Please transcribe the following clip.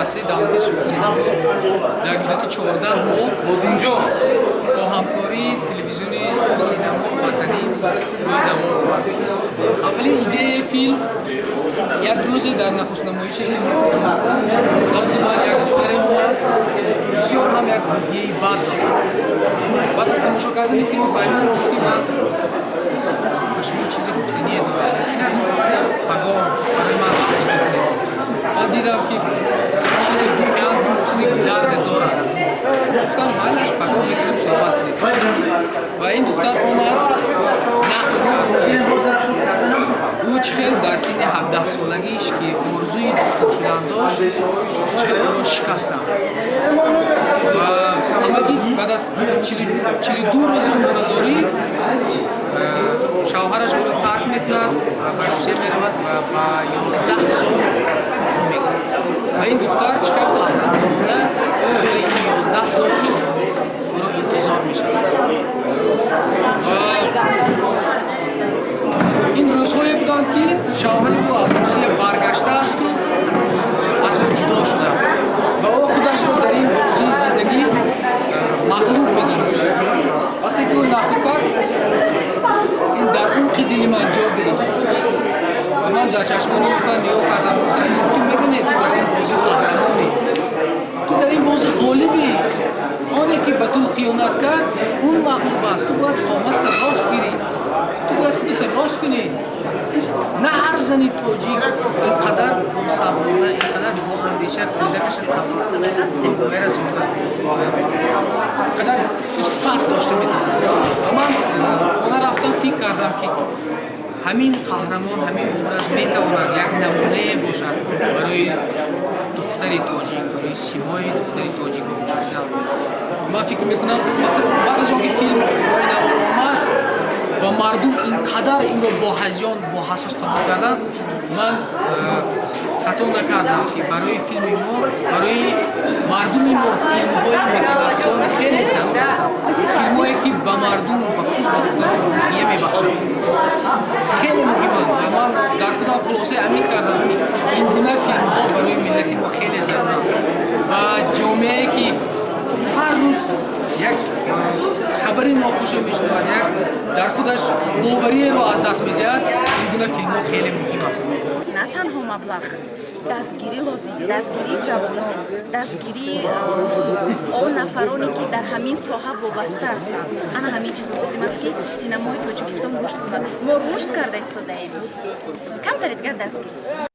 Муассисаи давлатии Синамо дар муддати 14 моҳ бо ҳамкории телевизиони Синамо Ватанӣ рӯи навор омад. Аввалин идеяи филм: як рӯзе дар нахустнамоиши филми назди ман як духтаре омад, бисёр ҳам як рӯҳияи бад дошт. Баъд аз тамошо кардани филми Паймон гуфт, ки ман ба шумо чизе гуфтание дорам, ин аст, пагоҳ барои ман вақт мекунед. Ман дидам, ки чизе воқеан чизе дарде дорад. Гуфтам: «Майлаш, пагоҳ метавонем суҳбат кунем». Ва ин духтар омад, нақл кард, ки ӯ чӣ хел дар синни 17-солагиш, ки орзуи духтур шудан дошт, чӣ хел ӯро шикастам ва ҳамагӣ баъд аз 42 рӯзи хонадорӣ шавҳараш ӯро тарк мекунад ва ба Русия меравад ва ба 11 сол мекунад. Ва ин духтар чӣ хел қаҳрамонона тӯли ин 11 сол ӯро интизор мешавад. Ва ин рӯзҳое буданд, ки шавҳари ӯ аз Русия баргаштаасту аз ӯ ҷудо шудааст ва ӯ худашро дар ин бозии зиндагӣ мағлуб медонист. Вақте ки ӯ нақл кард, ин дар умқи дили ман ҷо гирифт ва ман дар чашмони духтар нигоҳ кардам, гуфтам: «Ту медонӣ, ту дар ин бозӣ қаҳрамонӣ, ту дар ин бозӣ ғолибӣ. Оне ки ба ту хиёнат кард, ӯ мағлуб аст. Ту бояд қоматта рост гирӣ, ту бояд худата рост кунӣ. На ҳар зани тоҷик ин қадар босаброна, ин қадар боандеша кӯдакаша ба воя расонда, қадар иффат дошта метавонад». Ва ман хона рафтам, фикр кардам, ки ҳамин қаҳрамон, ҳамин образ метавонад як намунае бошад барои духтари тоҷик, барои симои духтари тоҷик офаридан. Ман фикр мекунам, баъд аз он ки филм рӯи навор омад ва мардум ин қадар инро бо ҳаяҷон, бо ҳассос қабул карданд, ман хато накардам, ки барои филми мо, барои мардуми мо филмҳои мотиватсионӣ хеле зарур ҳастанд. Филмҳое, ки ба мардум, бахусус ба духтарон, рӯҳия мебахшанд, хеле муҳиманд. Ва ман дар худам хулосаи амиқ кардам, ки ин гуна филмҳо барои миллати мо хеле заруранд ва ҷомеае, ки ҳар рӯз як хабари нохуше мешунавад, як дар худаш бовариеро аз даст медиҳад, ин гуна филмҳо хеле муҳим аст. На танҳо маблағ, дастгирӣ лозим, дастгирии ҷавонон, дастгирии он нафароне, ки дар ҳамин соҳа вобаста ҳастанд. Ана ҳамин чиз лозим аст, ки синамои Тоҷикистон рушд кунад. Мо рушд карда истодаем, камтаре дигар дастгирӣ.